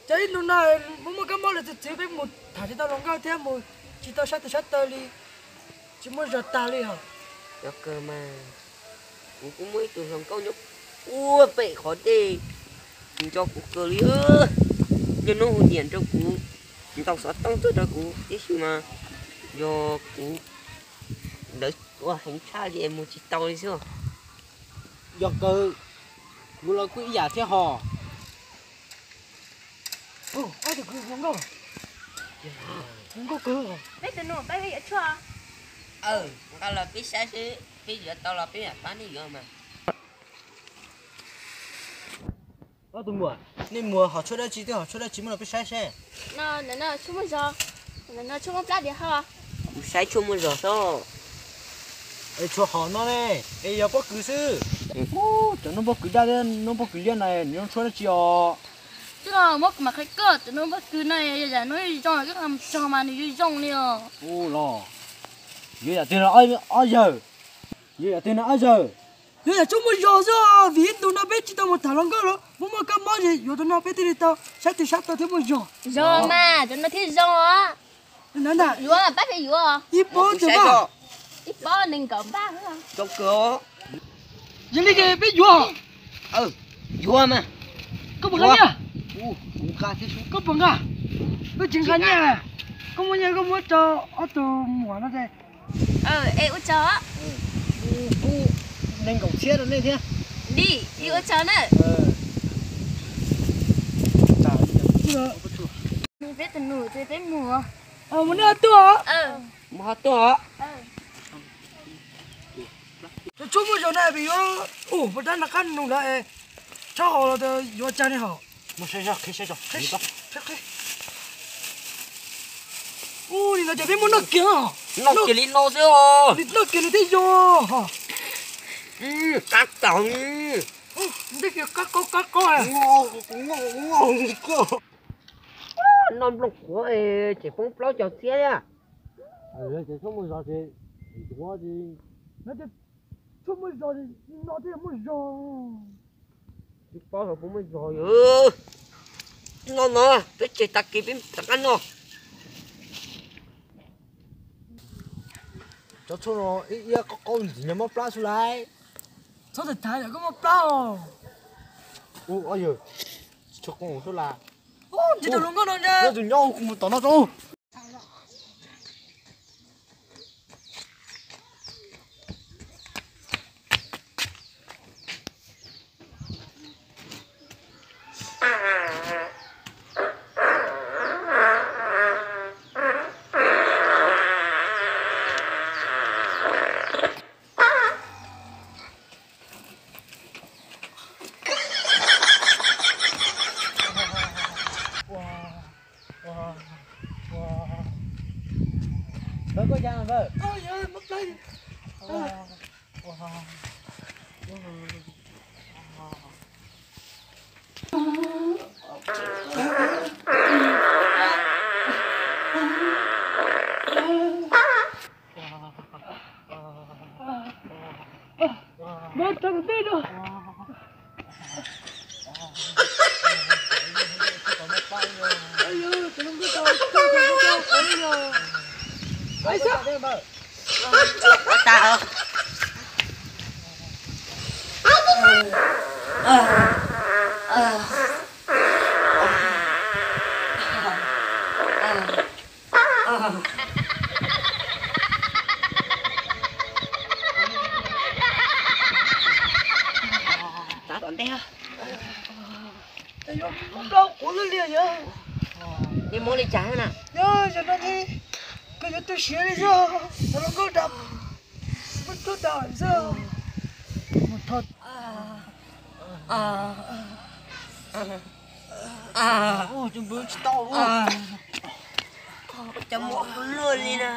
Cas ib ntu no muaj muaj kab mob lawm txiv txiv, peb mus tham tsis tau hluas nkauj thiab mus tsis tau sab tes sab taw li, tsis muaj zog tag li os. Cov kawg mas, kuv kuj muaj ib tug hluas nkauj nyob ua pem qhov dej, nco kuv kawg li. Niaj hnub hu niam rau kuv, ntaus xov tooj tuaj rau kuv tib si mas yog kuv lawv ua heev tshaj li es mus tsis tau li xwb. Yog kawg, kuv los kuj ib yam thiab hos. Ob tug kwv hluas nkauj, hluas nkauj kawg. Peb tus nus peb yuav tshuaj. Nqa los peb saib seb peb yuav tau los peb mam pab nej yuav mas. Ob tug muam, nej muag hom tshuaj dab tsi thiab hom tshuaj dab tsi muab los peb saib seb. No, no tshuaj muaj zog, no tshuaj muaj plab diam hos. Kuv saib tshuaj muaj zog xwb. Es tshuaj hom no ne, es yog pob kws xwb. Cov noob pob kws daj thiab noob pob kws liab na, nws zoo tshuaj dab tsi os? Twb muab kuv mam qhia koj, cov noob pob kws no yog yam noob zoo, koj mus txog mas nws yuav zoo li os. Ua los, yuav yam twg no ob yawg? Yuav yam twg no ob yawg? Yuav yam tshuaj muaj zog xwb, vim ib ntu no peb tsis tau mus tham hluas nkauj los muaj muaj kab mob es yuav cov no peb thiaj li tau sab tes sab taw thiab muaj zog. Zog mas, cov no thiaj zoo os. Yuav mas pab peb yuav. Ib pob, ib pob nees nkaum npaj. Yog li ces peb yuav. Yuav mas. Koj puas nqa nyiaj? Koj puas nqa? Koj tsis nqa nyiaj, koj muaj nyiaj koj muab rau ob tug muam no. Es ua tsaug. Kuv nees nkaum txhiab rau nej thiab. Li, li ua tsaug na. Peb tus nus ces peb mus. Mus nej ho tuaj. Mus ho tuaj. Cov tshuaj muaj zog na, peb yuav ua dab noj qab nus lawm, tshab hos los yuav tsa ne hos. Ua li no ces peb muab noj kiag. Noj kiag li no xwb os. Noj kiag nws thiaj yog. Qab tag. Noj kiag qab qaub qab qaub. Noj nplooj qhuav ces poob plaub caug txhiab. Tshuaj muaj zog ces, tshuaj muaj zog no thiaj muaj zog. Tsis paub hauv puas muaj zog. No no, peb tseg tag kis peb rov qab noj. Cov tshuaj no ib iab qaub qaub ntxiv nyob mob plab xwb lauj. Txhob tham tham yam koj mob plab os. Ua yawg, tsis tshua qoo xwb las. Ntshe tus hluas nkauj no ntag. Tus nyob kuv mus tom no tso. Ntawd koj cas ntawd? Muab rau tus tij rau. Ua tas. Txav tom ntej. Neb muab li cas na? Yog no ne, koj yuav tu siav li xwb, los nkauj dam, muab tuaj dam xwb. Cov muab luaj li na.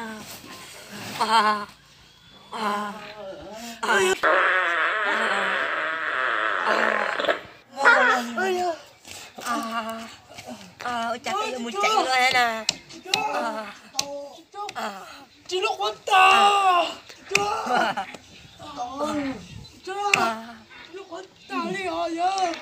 Ua cas peb yuav mus tsev luaj na. Tsis lub qhuav tas. Tsis lub qhuav tas li os yog.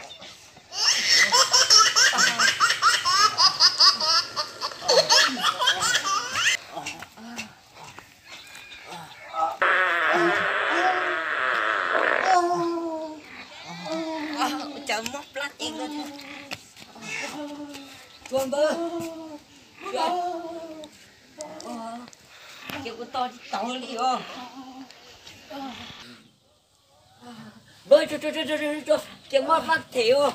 Tsuag npawg, ces kuv tos tsis tau li os. Npawg, tsuag, tsuag, ces muab fab them os.